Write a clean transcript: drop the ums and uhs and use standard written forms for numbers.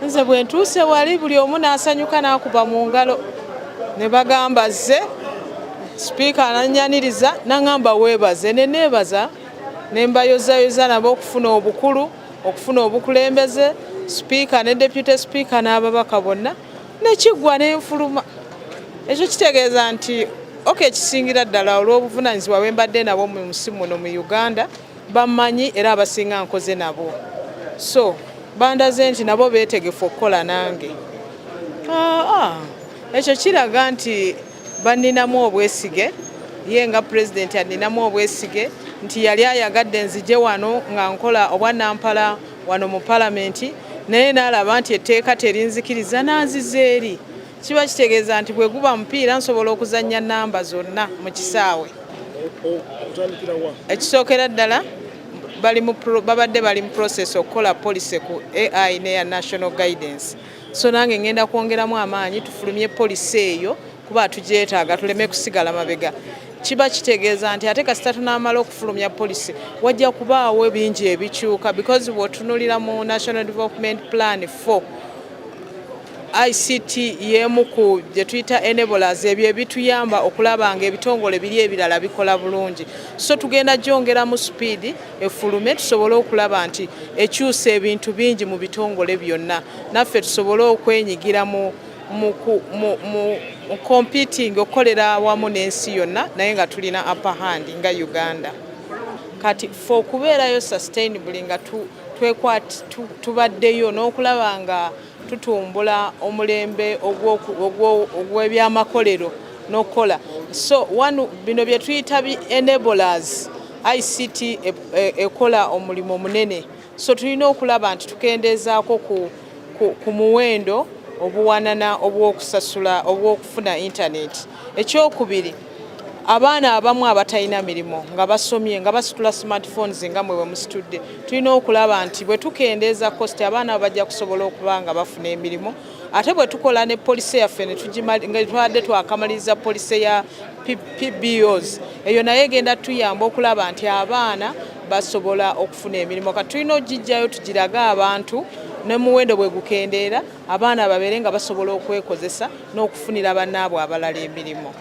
Nze bwe ntuuse wali, buli omu n'asanyuka, n'akuba mu ngalo ne bagamba zze. Sipiika ananyaniriza, naŋŋamba weebaze, ne neebaza, ne mbayozayoza nabo okufuna obukulu, okufuna obukulembeze, sipiika ne deputy sipiika n'ababaka bonna, nekiggwa nenfuluma. Ekyo kitegeeza nti ok, ekisingira ddala olw'obuvunanyizibwa bwe mbadde nabo mu nsi muno mu Uganda, bammanyi era abasinga nkoze nabo, so bandaze nti nabo beetegefu okukola nange. Ekyo kiraga nti banninamu obwesige. Ye nga pulezidenti anninamu obwesige nti yali ayagadde nzije wano nga nkola obwannampala wano mu palamenti, naye n'alaba nti etteeka terinzikiriza, n'anziza eri. Kiba kitegeeza nti bwe guba mupiira, nsobola okuzannya namba zonna mu kisaawe. Ekisookera ddala, babadde bali mu process okukola policy ku AI neya national guidance, so nange ngenda kwongeramu amaanyi tufulumye policy eyo, kuba tugyetaaga tuleme kusigala mabega. Kiba kitegeeza nti ate kasita tunaamala okufulumya policy, wajja kubaawo bingi ebikyuka, because bw'otunuulira mu National Development Plan 4, ICT y'emu ku gye tuyita enablers, ebyo ebituyamba okulaba nga ebitongole biri ebirala bikola bulungi. So tugenda gyongeramu speed, efulume, tusobole okulaba nti ekyusa ebintu bingi mu bitongole byonna, naffe tusobole okwenyigira mu competing, okukolera awamu n'ensi yonna, naye nga tulina upper hand nga Uganda. Kati fe okubeerayo sustainably nga tubaddeyo n'okulaba nga tutumbula omulembe ogw'ebyamakolero n'okukola. So one, bino bye tuyita bi enablers, ICT ekola omulimu munene, so tulina okulaba nti tukendeezaako ku muwendo obuwanana obw'okusasula obw'okufuna internet. Ekyokubiri, abaana abamu abatalina mirimu nga basomye, nga basitula smartphones nga mwe bwe musitudde, tulina okulaba nti bwe tukendeeza cost, abaana abo bajja kusobola okuba nga bafuna emirimu. Ate bwe tukola ne policy yaffe nga tubadde twakamaliriza policy ya PBOs, eyo naye egenda tuyamba okulaba nti abaana basobola okufuna emirimu. Kati tulina ogijjayo tugirage abantu, n'omuwendo bwe gukendeera, abaana babeere nga basobola okwekozesa n'okufunira bannaabwe abalala emirimu.